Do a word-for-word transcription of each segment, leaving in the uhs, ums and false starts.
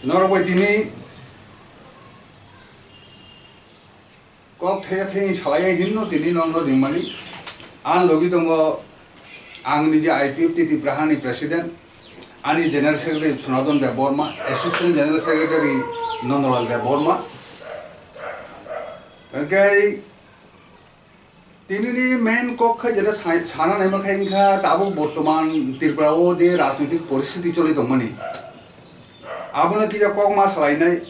Norok bai tini kok thaya thayani salai hinno tini norokno ringmani. Ang logi tongo ang niji I P F T Tipra hani president, ani general secretary Sonadon Debbarma, assistant general secretary Nandalal Debbarma. Hwnkhe tinini main kok khai jena sa-, sana naima khai wngkha tabuk bortoman Tripura o je rajnitik poristiti choli tongmani. Abono kisa kok ma salainai,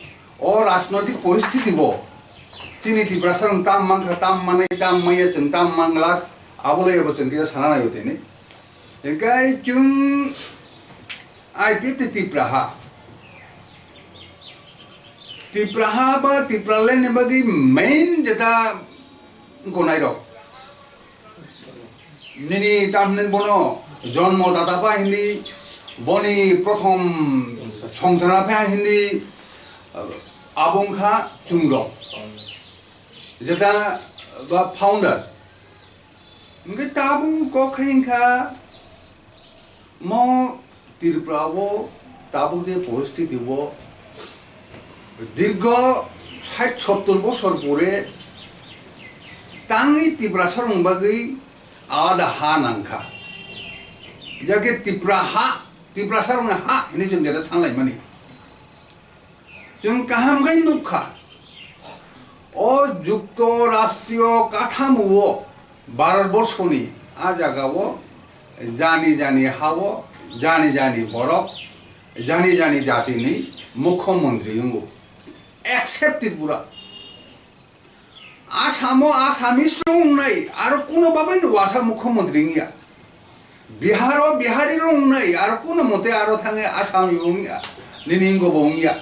o rajnoitik poristiti bo chini Tiprasa rok tam mankha, tam manai, tam maya, chwng tam manglak, abo laibo chwng kisa sana naibo tini. Hinkhe chwng I P F T Tipra ha, Tipra ha ba Tipraland ni bagwi main jeta gonai rok. Nini tamni bono jonmo data pa hindi, boni prothom songsana pa hindi, abo wngkha chwng rok. Jeta ba founder. Hwnkhe tabuk kok khai wngkha mo Tripura o tabuk je poristiti o dirgho sait sottor bosor pore tangwi Tiprasa rokni bagwi alada ha nangkha. Jake Tipra ha, Tiprasa rokni ha hinwi chwng jeta sanlaimani. Chwng kaham khe nukha, o Jukto Rashtriyo Kathamo o Bharat Borshoni a jaga o jani jani ha o jani jani borok, jani jani jatini mukhyamantri wngo, except Tripura. Asamo Asami srong wngnai, aro kuno babaino wasa mukhyamantri wngya. Biharo Bihari rok wngnai, aro kuno mote aro thangwi Asami bo wngya. Nini wngko bo wngya.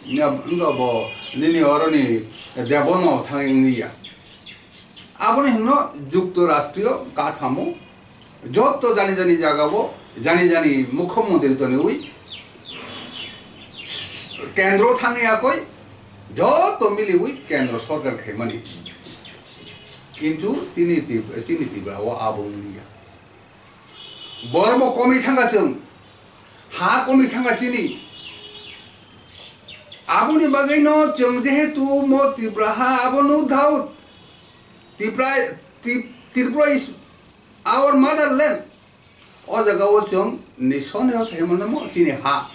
Wngya, wngya bo nini oroni Debbarma bo thangwi wngya. Aboni hwnno Jukto Rashtriyo Kathamo. Jotto jani jani jagao, jani jani mukhyamantri toniwi, kendro thangwi akoi, jotto miliwi kendro sorkar khaimani. Kintu tini Tip-, chini Tripura o abo wngliya. Borokbo komwi thangkha chwng, ha komwi thangkha chini. Aboni bagwino chwng jehetu mo Tripura ha, abo no doubt. Tripura, Trip-, Tripura is our motherland. O jaga o chwng ni soni o sai mano mo chini ha.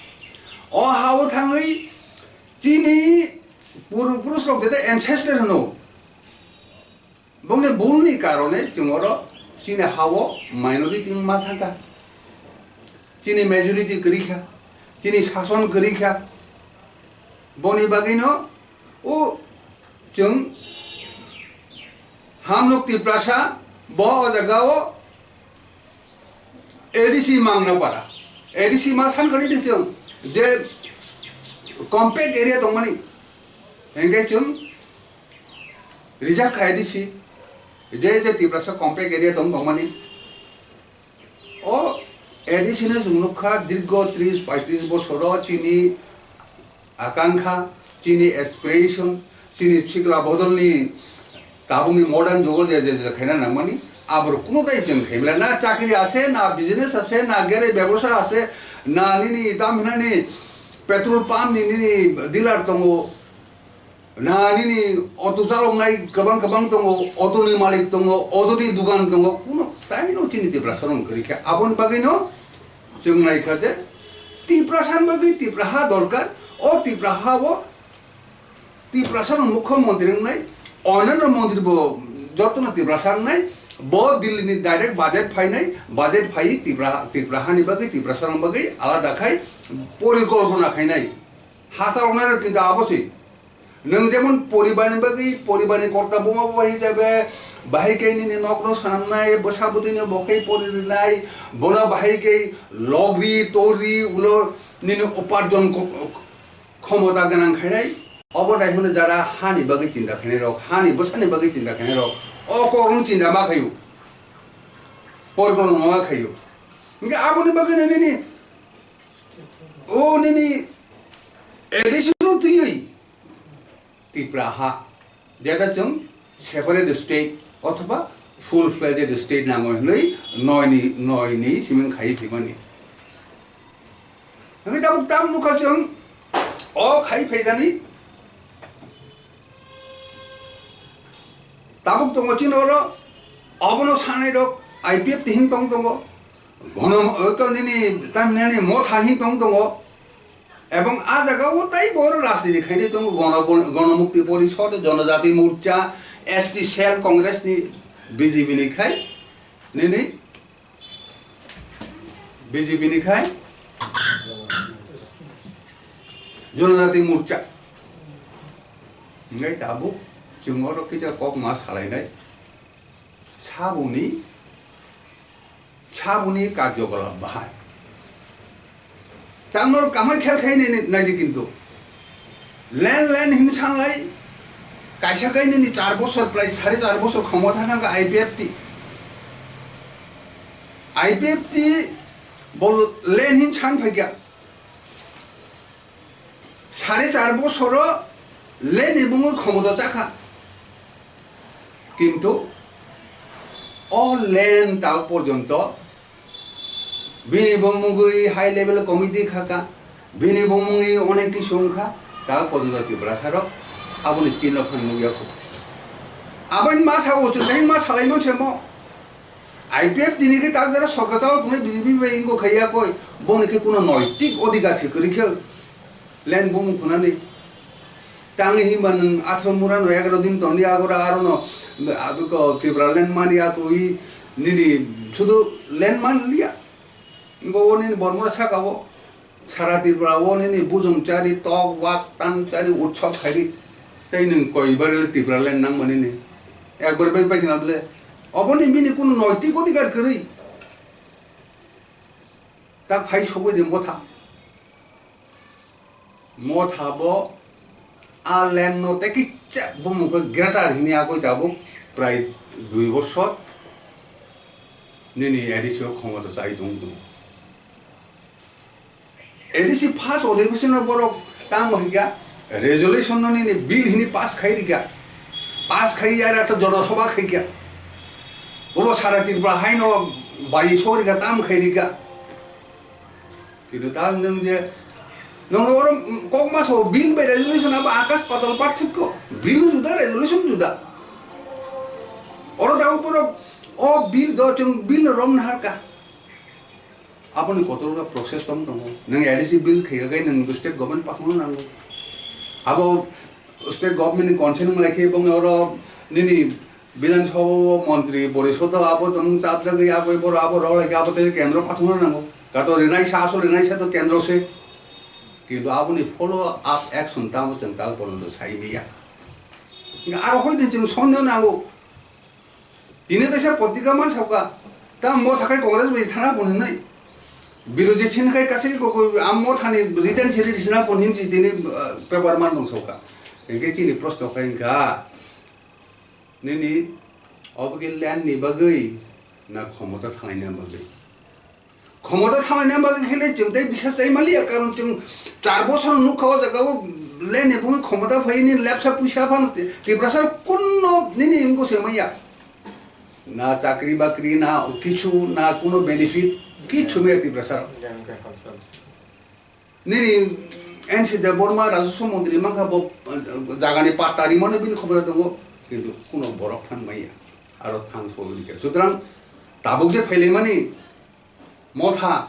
O ha o thangwi chini purbo purush rok jete ancestor hwno. Bongni bul ni karone chwng oro chini ha o minority wngma thangkha. Chini majority kwrwi kha. Chini sason kwrwi kha. Boni bagwino o chwng Hamnuk Tiprasa bo o jaga o A D C mangna para. A D C ma san kari di chwng je compact area tongmani. Hengke chwng rijak kha A D C. Je je Tiprasa compact area tong tongmani. O A D C no chwng nukha, dirgho tris paitris bosoro chini akankha, chini aspiration, chini sikla bodolni tabukni modern jugo je, je, je khaina nangmani, aborok kuno dai chwng khaimla, na chakri ase, na business ase, na gere bebosa ase, na nini tam hinani petrol pump ni nini dealer tongo, na nini auto chaloknai kwbang kwbang tongo, auto ni malik tongo, auto ni dugan tongo, kuno taino chini Tiprasa rok kwrwi kha. Aboni bagwi no chwng nai kha je Tiprasa ni bagwi Tipra ha dorkar, o Tipra ha o Tiprasa no mukhyamantri wngnai, onano mantri bo jotono Tiprasa wngnai, bo Delhi ni direct budget phainai, budget phai Tipra, Tipra ha ni bagwi, Tiprasa rok bagwi alada khai porikolpona khainai. Ha chaloknai rok kintu abo se. Nwng jemon poribar ni bagwi, poribar ni korta buma bo hisabe, bahai khe nini nok no swnamnai, bwsa bwtwi no bo khe pori rinai, bono bahai khe logri, tori, ulo nini uparjon ko-, khomota gwnang khainai. Obo nai hwnwi jara hani bagwi chinta khainai rok, hani bwsani bagwi chinta khainai rok, o kok no chinta ma khaio, porikolpona ma khaio. Hwnkhe aboni bagwi no nini, o nini additional twiwi, Tipra ha, jeta chwng separate state othoba full fledged state nango hinwi noi ni, noi ni siming khai phimani. Hwnkhe tabuk tam nukha chwng O khai phaidani tabuk tongo chini oro, obono sanai rok I P F T hin tong tongo, gono, nini tamni motha hin tong tongo, ebong a jaga o tai boro rajniti khainai tongo, gono, Gonomukti Porishod, Jonojati Morcha, S T Cell, Congress ni, B J P ni khai nini B J P ni khai Jonojati Morcha. Hingai tabuk chwng oro kisa kok ma salainai. Saboni, saboni karjokolap bahai. Tamno kamai khel khai nai, nai di kintu. Len, len hin sanlai, kaisa kai nini char bosor, prai sare char bosor khomota nangkha I P F T. I P F T bo len hin san phaikha. Sare char bosoro len ni bumung khomota chakha. Kintu o len ta porjonto bini bo mungwi high level committee khaka, bini bo mungwi onek kisu wngkha, ta porjonto Tiprasa rok aboni chino phan nukya kho. Aboni ma sao chwng ma salai man se mo. I P F T ni khe tak jara sorkar chalo tongnai B J P bai ingo khaiya koi, boni khe kuno noitik odhikar se kwrwi khe len bumung khunani. Tangwi hinba nwng athro mura no egaro din toni agora arono, abiko Tipraland mani akui nini sudu land man liya. Bo nini Bormura saka bo sara Tripura o nini bujum chari tok wak tan chari utsob khairi tei nwng koi bari Tipraland nang mani ni ekbar bai bai khna bole oboni bini kunu noitik odhikar kwrwi tak phai sogwi de motha. Motha bo a land no tei kisa bumung khe greater hini agoi tabuk prai dui bosor nini A D C o khomota chai tong tong. A D C first odhibeshon no borok tamo hikya resolution no nini bill hini pass khai rikya, pass khai ar ekta jona sabha khaikya, bobo sara Tripura hai no bai so rikya tam khai rikya. Kintu ta nwng je, nwng oro kok ma so bill bai resolution abo akas patal parthokyo. Bill juda, resolution juda. Oro ta uporo o bill do chwng bill no rom naharka. Aboni kotor process tong tongo. Nwng A D C bill khaika kai nwng state government pathorna nango. Abo state government ni consent wng lai khe bongni oro nini Bidhan Sabha o montri porisodo abo tongmung chapjagwi abo boro abo rok lai khe abo tei kendro pathorna nango. Kato rinai sa asol rinai sa to kendro se. Kintu aboni follow up action tamo chwng tal porjonto sai maya. Aro hoi din chwng sondeho nango. Tini teisa potrika man sauka. Ta mo thakai Congress bai thana pon hinai. Biroji chin kai kasai ko ko am mo thani written siri risna pon hin si tini, uh, paper man dong sauka. Engke chini proshno khai engka. Nini obo khe land ni bagwi na khomota thanglaina bagwi? Khomota thanglaina bagwi khe le chwng tei bisas chai maliya, karon chwng char bosor nukha o jaga o land ni bumung khomota phai ni lepsa puisa phano Tiprasa kunno nini wngkhe se maya. Na chakri bakri, na kichu, na kuno benefit, kichu maya Tiprasa. Nini N C Debbarma rajaswa montri mankha bo, eh, jagani patta rimano bini khobor tongo, kintu kuno borok phan maya, aro thang sogwi rikha. Sutrang tabuk je phailaimani motha,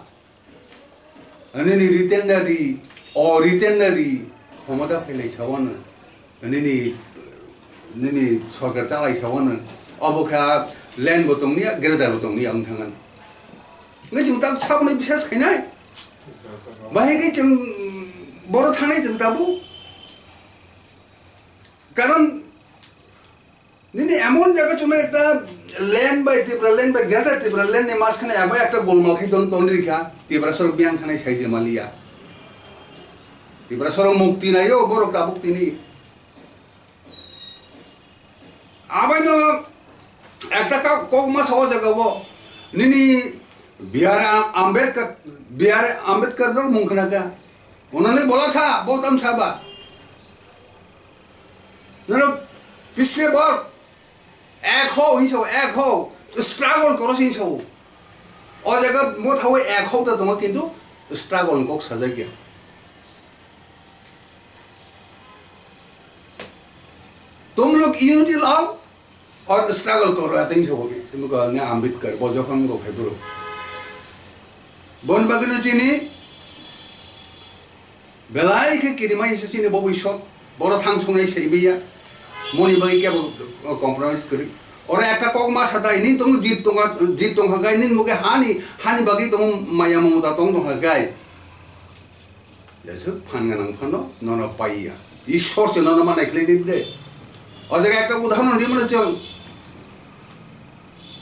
nini written da ri, o written da ri, khomota phailai sawano. Nini, nini sorkar chalai sawano. Obo kha land bo tongniya, greater bo tongniya wng thangan. Ngai chwng tak saboni bisas khainai. Bahai khe chwng boro thangnai chwng tabuk. Karon nini emon jaga chwngno ekta land bai Tripura land bai greater Tripura land ni mas khana abo ekta golmal khai ton ton rikha. Tiprasa rok biyang thanai sai se maliya. Tiprasa rok mukti naio borok tabuk tini. Abaino ekta ka-, kok ma sa o jaga o, nini B R Ambedkar, B R Ambedkar dor mung khna ka. Unhone bola tha, bahut hum saba. Nalo pisle bar ek ho hin sa, ek ho, struggle koro hin sa. O jaga bo thawi ek ho ta tongo, kintu struggle kok sajak ya. Tum log unity lao aur struggle karo, ateng se hogi. Tum ko ne Ambedkar, bo jokhon go khai bro. Bon bagino chini belai khe kirimai se chini bo bishop. Boro thang sungnai sei biya. Moni bagwi kebo compromise kri. Ora ekta kok ma sadai, ni tong jit tonga, jit tong hagai, ni muge hani, hani bagwi tong maya mamota tong tong hagai. Jesuk phan ganang phano nono paiya. Ishwar se nono manai khlai di de. O jaga ekta udahoron di mano chwng.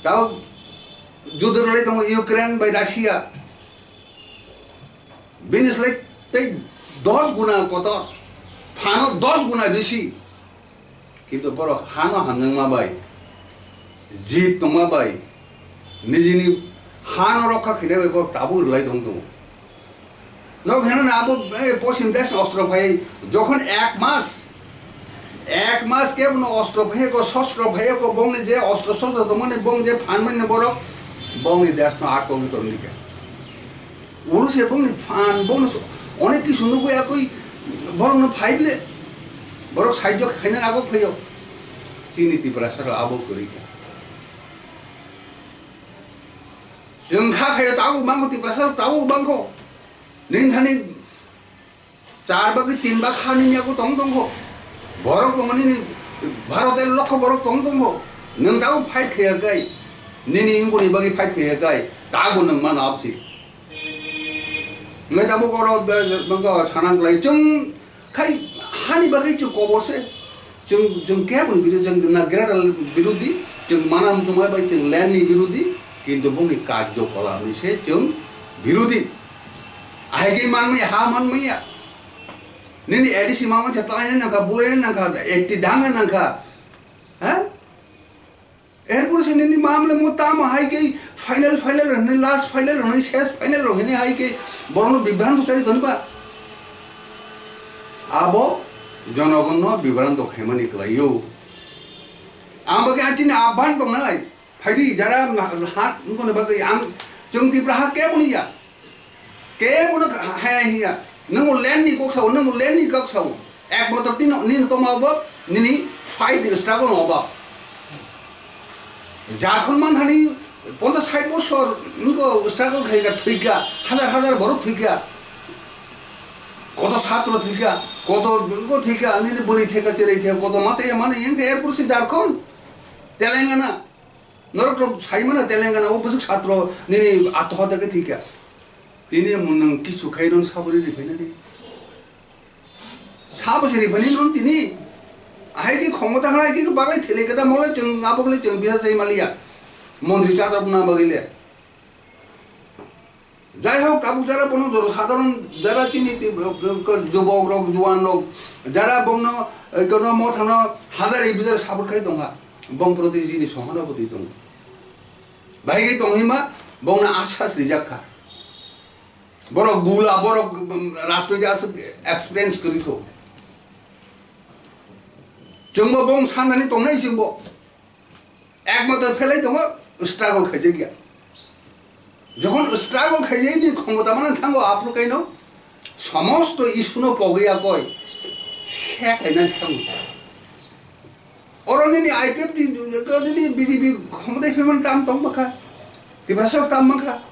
Tao judor lai tongo Ukraine bai Russia. Bini slai tei dos guna kotor. Phano dos guna bisi. Kintu borok hano hamjakma bai, jit tongma bai, nijini hano rokha khainai bai borok tabuk rwlai tong tongo. Nok heno na abo, eh, posim desh ostro phai, jokhon ek mas, ek mas ke bono ostro phai ko, sostro phai ko, bongni je ostro sostro tongmani bong je phanmani borok, bongni desh no akromon tongni khe. Ulo se bongni phan, bongni so-, onek kisu nugui akoi borokno phai le. Borok sahajyo khaina nagok phaio. Chini Tiprasa rok abo kwrwi kha. Chwng kha khaio tabuk mangkho Tiprasa rok tabuk mangkho. Nini thani char bagwi tin bag ha nini yago tong tongkho. Borok tongmani ni Bharat el lokho borok tong tongkho. Nwng tabuk fight khaiya kai. Nini ingkuni bagwi fight khaiya kai. Tabuk nwng mano absi. Ngai tabuk oro, eh, bangka sana glai chwng khai hani bagwi chwng kobor se. Chwng, chwng keboni biru-, chwng na greater birudi, chwng mana muchungma bai chwng land ni birudi, kintu bongni karjo kolap ni se chwng birudi. Ahai khe manmaya, ha manmaya. Nini A D C mama se tlaina nangkha, bulaina nangkha, ekti danga nangkha. Ha? Erpore se nini mamle mo tamo hai khe final, final rok hinwi, last final rok hinwi, ses final rok hinwi hai khe borokno bibranto chari tonba. Abo jonogonno bibranto khaimani kwlaio. Ang bagwi ang chini abhan tongnai. Phaidi jara hat wngkoni bagwi ang chwng Tipra ha keboni ya. Kebono haya hiya. Nwng land ni kok sao, nwng land ni kok sao. Ek botor tino nini toma bo nini fight struggle no ba. Jharkhand man hani ponchas sait bosor niko struggle khai ka thwika, hazar hazar borok thwika. Koto satro thwika, koto go thwika, nini bwrwi thwika, cherei thwika, koto masa ya mane yang ka airport si Jharkhand, Telangana. Norok to sai mano Telangana o bwswk satro nini attohotya khe thwikha. Tini mwnwng kisu khai non sabri riphainani. Sabo se riphani non tini. Ahai khe khomota hwnai khe baglai thele khe da mole chwng abo khle chwng biha sai maliya. Montri chadok na bagwi le. Jai hok, tabuk jara bono joro sadharon jara chini ti-, jubok rok, juan rok, jara bongno, eh, kono mothano hazar ek hazar support khai tongkha, bong proti chini sohana proti tongo. Bahai khai tong hima, bongno asas rijak kha. Borok bula, borok, um, rajnoitik aswk experience kwrwi kho. Chwngbo bong sanani tongnai chwngbo. Ekmatro phelai tongo, struggle khaijak ya. Jokhon struggle khaijak ni khomota mana thango, aphuru kaino somosto issue no pogwi ya koi se kaina thango. Oro nini I P F T, nini B J P khomota phaiman tam tong bakha, Tiprasa tam bakha.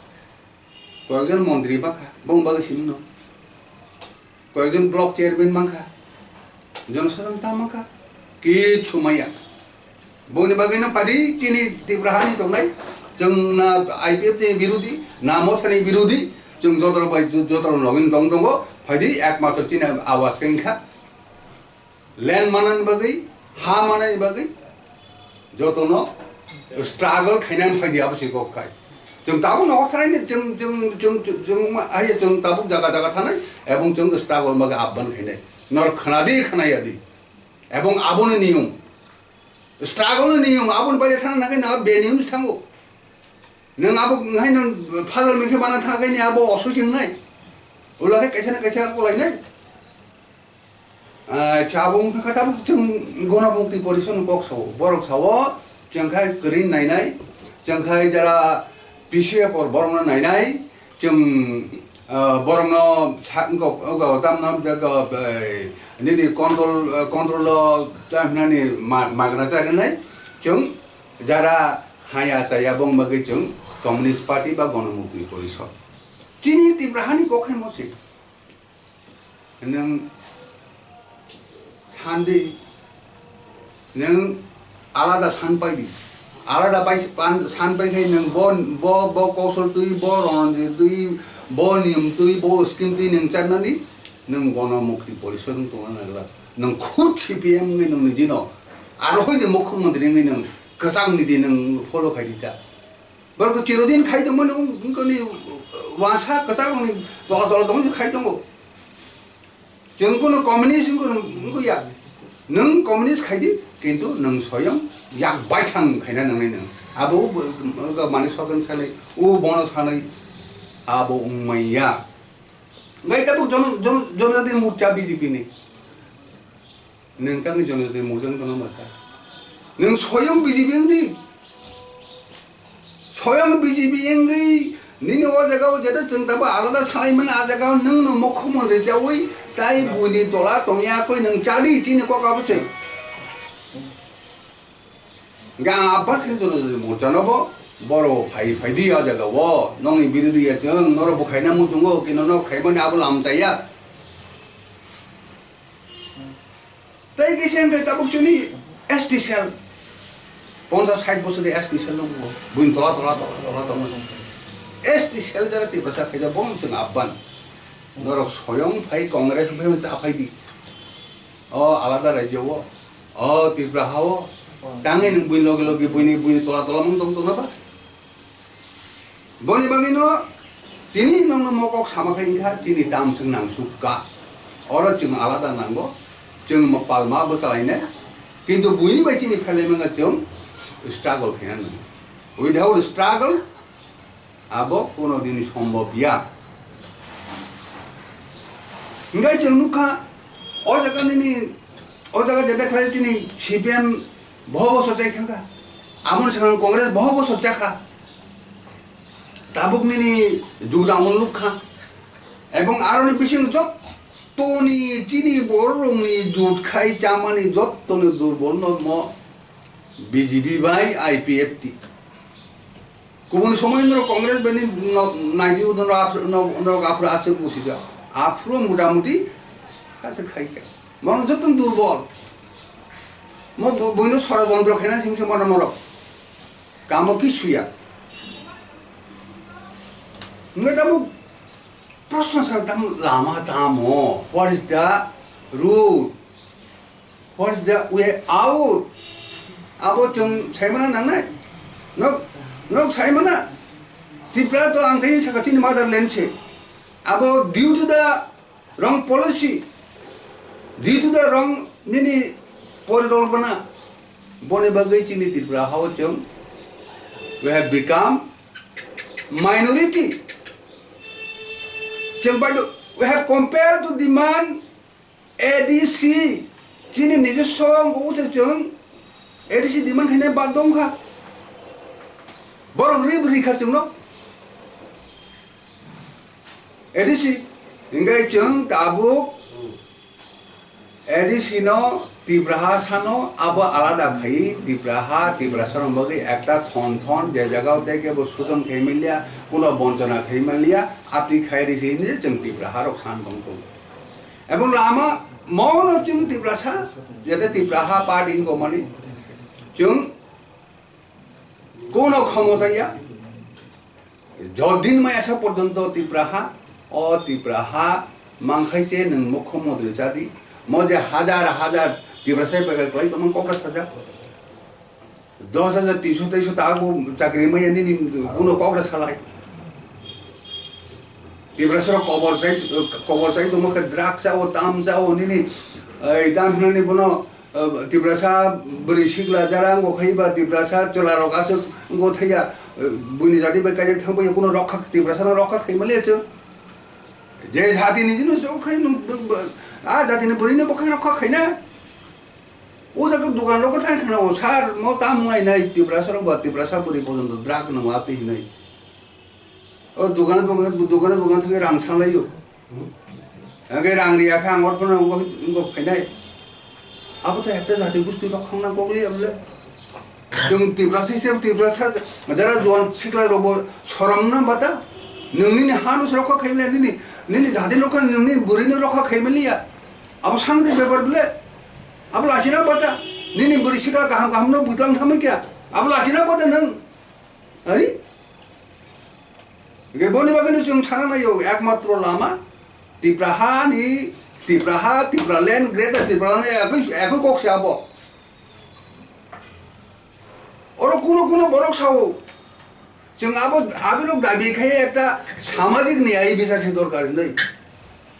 Koyekjon montri bakha, bong bagwi simi no. Koyekjon block chairman mankha, jonosadharon ta mankha, kichu maya. Boni bagwi no phaidi chini Tripura hani tongnai, chwng na I P F ni birodi, na mothani birodi, chwng joto bai joto login tong tongo, phaidi ekmatro chini awaz khe wngkha. Land manani bagwi, ha manani bagwi jotono struggle khainani phaidi abo se kok khai. Chwng tabuk nogo thanai ni, chwng, chwng, chwng, chwng, chwng ma-, hai chwng tabuk jaga jaga thanai, ebong chwng struggle bagwi abban khainai. Norok khnadi khnayadi. Ebong aboni niyom. Struggle ni niyom, aboni baide thana nangkhe na be niyom se thango. Nwng abo hai no phajal mekhe bana thangkhe ni abo osoi chingnai. Ulakhe kaisa na kaisa kolainai. Ah, chabung thangkha tabuk chwng Ganamukti Porishad ni kok sao, borok sao, chwng khai kwrwi nainai, chwng khai jara P C F or borokno nainai, chwng Ah, borokno sa-, wngkha, wngkha, tamno, eh, nini control, eh, control o ta hwnani ma-, magna charinai, chwng jara haya chaya bong bagwi chwng Communist Party ba Gonomukti Porishod. Chini Tripura hani kok hai mo se. Nwng sandi, nwng alada san pai di. Alada pai, pan, san pai khai nwng bo, bo, bo Kausal twi, bo Rononjit twi, bo Niyom twi, bo scheme twi nwng channani, nwng Gonomukti Porishod wng tongna nangla. Nwng khud C P M wngwi nwng nijino, aro hoi de Mukhyamantri wngwi nwng kwchang niti nwng follow khai di ta. Borok to chirodin khai tongmani, wng-, wngkoni wansa kwchak rokni tola tola tongwi khai tongo. Chwng kono communist wngkha, wngkha ya. Nwng communist khai di, kintu nwng soyong yak baithang khaina nangnai nwng. Abo bo, bo, mani sogan sanai, o bono sanai, abo wngmaya. Bai tabuk jono, jono, jonojati morcha B J P ni. Nwng tangwi jonojati morcha wng tongna masa. Nwng soyong B J P wng di. Soyang B J P wngwi nini o jaga o jeta chwng tabo alada salai mano, a jaga o nwng no mokho mon rijaui tai buini tola tongya koi nwng chadi chini kok abo se. Ga abar khini jono jono morcha no bo boro phai phai di a jaga o nongni birodhi ya chwng noro bukhaina muchungo kino no khaimani abo lam chaya. Tei kisa hwnkhe tabuk chini S T cell, ponchas sait bosor ni S T cell nungkho, buini tola, tola, tola, tola tongmani. S T cell jara Tiprasa khaijak, bo chwng abban. Norok soyong phai Congress phai cha phai di. O alada rajyo o, o Tripura ha o, tangwi nwng buini loge loge buini, buini tola, tola mung tong tongna ba? Boni bagwino tini nongno mokok sama khe wngkha, chini tam swng nang suk ka. Oro chwng alada nango, chwng ma-, palma bwchalainai. Kintu buini bai chini phelai mangkha chwng struggle khaina nango. Without struggle, abo kono din sombhob ya. Hingke chwng nukha, o jaga nini, o jaga jeta khlai chini C P M boho bosor chai thangkha. Aboni swkang Congress boho bosor chakha. Tabuk nini jugda amol nukha. Ebong aroni bising jottoni chini bororokni jut khai chamani jottoni durbol no mo B J P bai I P F T. Kubun somoy norok Congress bai ni no-, ninety o norok ap-, no-, norok aphuru aswk busi jak. Aphuru motamuti aswk khai kha. Bono jottoni durbol. Mo bo-, boino sorojontro khaina sing se bono morok. Kamo kisu ya. Hingke tabuk proshno sa tam lama tamo. What is the root? What is the way out? Abo chwng saimana nangnai. Nok, nok saimana. Tripura to ang tei saka chini motherland se. Abo due to the wrong policy, due to the wrong nini porikalpana, boni bagwi chini Tripura hao chwng we have become minority. Chwng bai we have compelled to demand A D C, chini nijoswo wngkha uche chwng A D C demand khainai ba dongkha. Borok rib rikha chwngno. A D C, hingke chwng tabuk A D C no Tipraha sano abo alada khai Tipraha, Tiprasa rok bagwi ekta thon thon je jaga o tei kebo sujon khai manliya, kuno bonchona khai manliya, ati khai risi hinwi chwng Tipraha rok san tong tong. Ebong lama mono chwng Tiprasa, jete Tipraha party wngkha mani, chwng kono khomota ya. Jodin mai asa porjonto Tipraha, o Tipraha mangkhai se nwng mokho modri chadi. Mo je hajar hajar Tiprasa bai kwlai tongmani kokra sajak. Dos hajar tinso teiso ta abo chakri maya nini kuno kokra salai. Tiprasa rok kobor chai, kobor chai tongma khe drug chao, tam chao nini, ei, tam hinani bono, eh, Tiprasa bwrwi sikla jara wngkha ba Tiprasa chwla rok aswk wngkha thaiya, eh, buini jati bai kaijak thang bai kuno rokha Tiprasa no rokha khai maliya chwng. Je jati ni jino chwng khai nung, a jati ni bwrwi no bo khai rokha khaina. O jaga dukan rok thang khana o sir mo tam ngai nai Tiprasa rok ba Tiprasa bwrwi porjonto drug nang api hinai. O dogano dogano, dogano dogano thangwi rang sanlaio. Hwnkhe rang riya khe ang orphano wngwi wngwi phainai. Abo to ekta jati gosti rok khangna gokliya bole. Chwng Tiprasa se Tiprasa jara juan sikla rokbo sorom na bata. Nwng nini hano se rokha khaimaliya, nini, nini jati rokha, nini bwrwino rokha khaimaliya. Abo sangdi bepar bole. Abo lachina bata. Nini bwrwi sikla kaham kaham no bwtlang thamwi kya. Abo lachina bata nwng. Ari? Hwnkhe boni bagwino chwng sana naio ekmatro lama Tipra hani, Tipra ha, Tipraland, Greater Tipraland ekoi, ekoi kok se abo. Oro kuno kuno borok sao, chwng abo, abirok dabi khai ekta samajik niyai bichar se dorkar hinwi.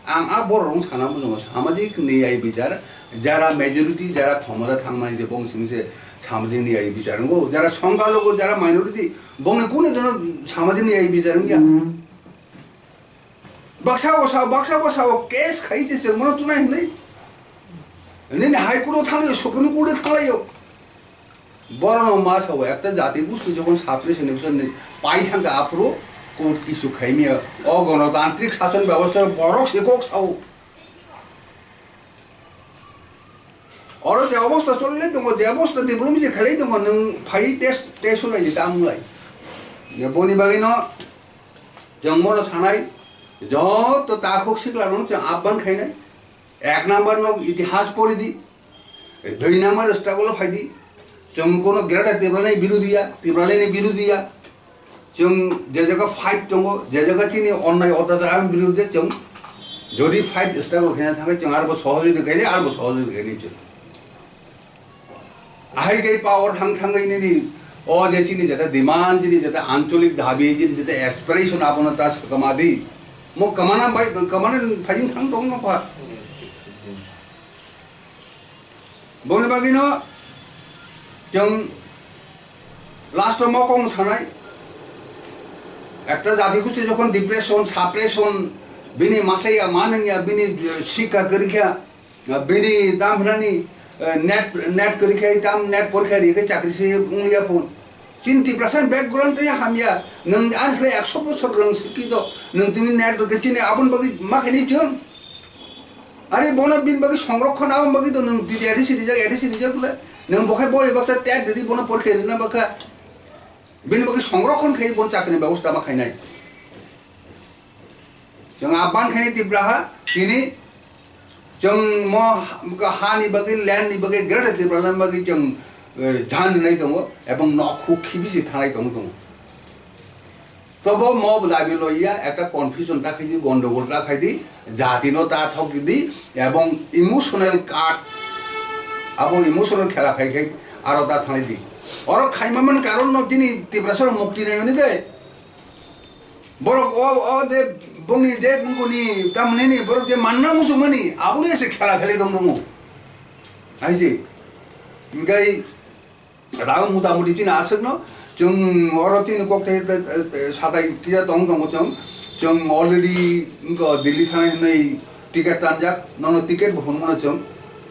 Ang a borok rong sana muchungo samajik niyai bichar, jara majority, jara khomota thangmani je bong simi se samajik niyai bichar wngo, jara songkalogo, jara minority, bongni kunu jono samajik niyai bichar wngya. Baksa o sao, baksa o sao case khai se chwng mono tunai hinwi. Nini High Court o thanglaio, Supreme Court o thanglaio. Borokno ma sao, ekta jati gosti jokhon suppression ni pai thangkha aphuru court kisu khaimya. O gonotantrik sason bebosta borok se kok sao. Oro je obosta cholwi tongo, je obosta development je khlai tongo, nwng phai test, test sunai di tamo lai. Je boni bagwi no chwng mono sanai, joto takhuk sikla rok chwng abban khainai. Ek number no itihas pori di. Dui number struggle phai di. Chwng kono Greater Tipraland ni birodhi ya, Tipraland ni birodhi ya. Chwng je jaga fight tongo, je jaga chini onnai otachar ani biruddhe chwng jodi fight struggle khaina thangkhe chwng arbo sohojogita khainai, arbo sohojogita khainai chwng. Ahai khe power thang thangwi nini o je chini jeta demand, chini jeta ancholik dabi, chini jeta aspiration abono ta swkama di. Mo kamana bai, kamana phaijing thang tong nokha. Boni bagwino chwng last o mokong sanai, ekta jati gosti jokhon depression, suppression, bini masaya manwngya, bini, eh, sikha kwrwikha, eh, bini tam hinani, eh, net, net kwrwikha, tam net porikha rikhe chakri se wngliya phone. Chini Tiprasa ni background tei hamya, nwng ani slai ekso bosor nwng sikhi do, nwng tini net rwkhe chini aboni bagwi ma khaini chwng. Are bono bini bagwi songrokhon aboni bagwi to nwng tini A D C rijak, A D C rijak le, nwng bokhai boi baksa tet riri bono porikhe rina bakha. Bini bagwi songrokhon khai bono chakri ni bebosta ma khainai. Chwng abban khaini Tipra ha, tini chwng mo ha, ha ni bagwi, land ni bagwi, Greater Tipraland bagwi chwng, eh, jan rinai tongo, ebong nok huk khibi se thanai tong tongo. Tobo mo dabi loiya, ekta confusion ta khaidi, gondogol ta khaidi, jati no ta thok di, ebong emotional card, abo emotional khela khai khai aro ta thanai di. Oro khaima man karon no tini Tiprasa mukti nai oni de. Borok o, o je bongni je bongni tamni ni borok je manna muchung mani, aboni se khela kheli tong tongo. Hai se. Ngai rang muta muti chini aswk no, chwng oro chini kok thai, thai, thai, satai kisa tong tongo chwng. Chwng already wngkha Delhi thana hinwi ticket tanjak, nono ticket bo phunukmano chwng.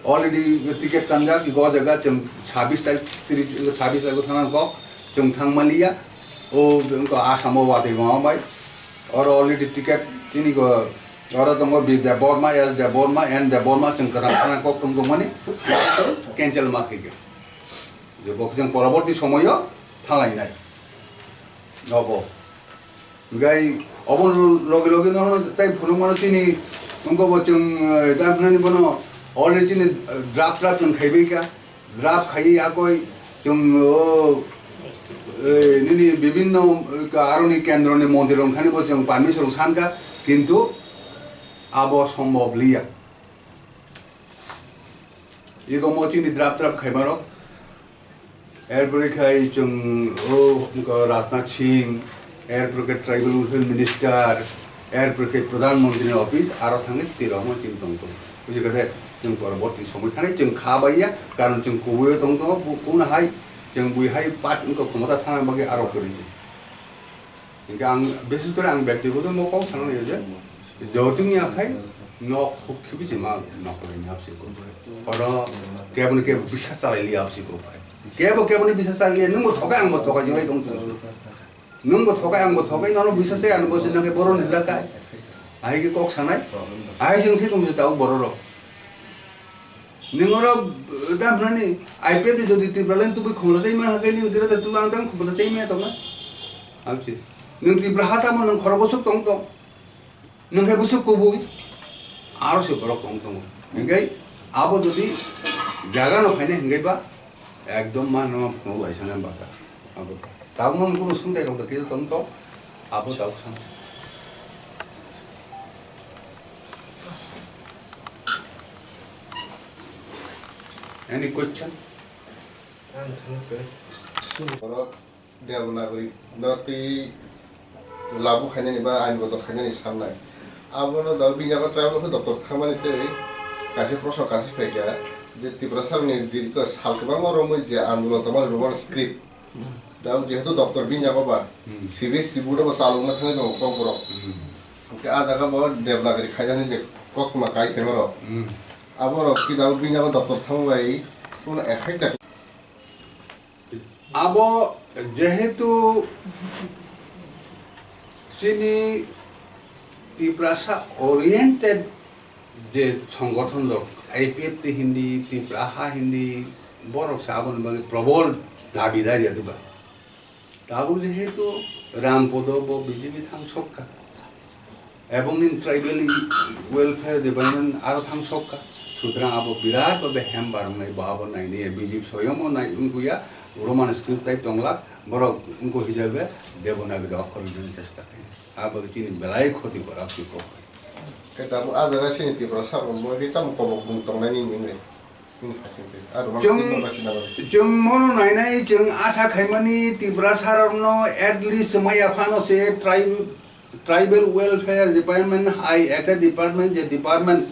Already ticket tanjak, iko jaga chwng sabis tai, tris, sabis tai thana kok. Chwng thang maliya, o wngkha Assam o watwi mama bai. Oro already ticket chini ko, oro tongo Bi Debbarma, S Debbarma, N Debbarma, chwng kwthang thana kok tong tongmani, cancel ma khaikha. Je bo chwng poroborti somoyo thalainai. Obo. Gai obo logi logi no tai phunukmano chini wngkha bo chwng, eh, ta phunani bono already chini, eh, draft draft chwng khaibaikha. Draft khai yakoi chwng, oh, eh, nini bibinno, eh, aroni kendroni montri rok thani bo chwng permission rok sankha, kintu abo sombhob liya. Ego mo chini draft draft khaimarok. Erpore khai chwng o, wngkha Rajnath Singh, erpore khe Tribal Welfare Minister, erpore khe Pradhan Mantri ni office, aro thangwi twi rok mo chini tong tong. Buji khe chwng poroborti somoi thani chwng kha bai ya, karon chwng kubui o tong tongo, bu-, kunu hai chwng bui hai part wngkha khomota thana bagwi aro kwrwi se. Hingke ang bises kore ang bektigoto mo kok sana nai je, joting ya khai nok huk khibi se ma nok lai ni hapsi ko. Oro keboni ke bisas chalai li hapsi ko khai. Kebo keboni bisas chalai li, nung bo thokai ang bo thokai jolai tong tong. Nwng bo thokai, ang bo thokai, nono bisa se, ano bo se, nang khe borok ni laka. Ahai khe kok sanai. Ahai chwng se tong se tabuk borok rok. Nwng oro, eh, ta hwnani I P F ni jodi Tipraland tubui khumla chai ma hake, nwng tira da tubui ang tang khumla chai ma tong na. Ang si. Nwng Tipra ha tamo nwng khoro bosok tong tong. Nwng khe bwswk kubui, aro se borok tong tongo. Hinkhe abo jodi jaga no phainai hinkhe ba ekdom ma no phunuk laisana baka. Abo tabukno kuno swngchai rok da kisa tong tong, abo tabuk sana. Any question? Ang thangkhe. Borok Devanagari no twi labu khainani ba ain goto khainani samnai. Abono da bini yago tribal welfare doptor thangmani tei kaisa proshno kaisa phaikha je Tiprasa ni dirgho sal kwbangma romwi je andolon tongmani Roman script. Da jehetu doptor bini yago ba Hmm. C B S E board bo chalokna thangwi tongo kokborok. Hmm. Hwnkhe ah jaga bo Devanagari khainani je koktwma kai phaima rok. Hmm. Aborok kidao bini yago doptor thangbai kuno effect da Abo jehetu chini Tiprasa oriented je songothon rok, I P F T hindi, Tipra ha hindi, borok se aboni bagwi probol dabidar ya diba. Tabuk jehetu Rampodo bo B J P thang sokka. Ebong nini tribal welfare department aro thang sokka. Sutrang abo birat babe hem barwngnai bo abo naini ya B J P soyamo nai wngkuya Roman script tai tonglak borok wngkuk hijabe Devanagari okhor wngnani chesta khainai. Abo chini belai khoti korak si kok. Khe tabuk ah jaga chini Tiprasa rok bo khe tamo kobok bung tongnai nini wngwi. Chwng, chwng mono nainai, chwng asa khaimani Tiprasa rokno at least chwmai yaphano se tribe, tribal welfare department hai ekta department je department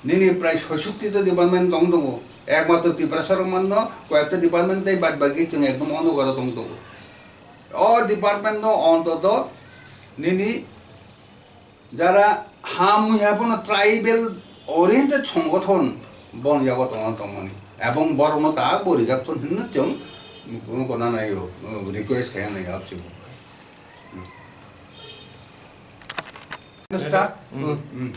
nini prai soisukti ta department tong tongo. Ekmatro Tiprasa rok manno koyekta department tei bad baki chwng ekdom onogaro tong tongo. O department no ontoto nini Jara ha mui ha bono tribal oriented songothon bon yago tongna tongmani. Ebong borokno ta bo rijak thon hinno chwng gona naio, request khaina naio apsi bo. Start? Hmm. Hmm.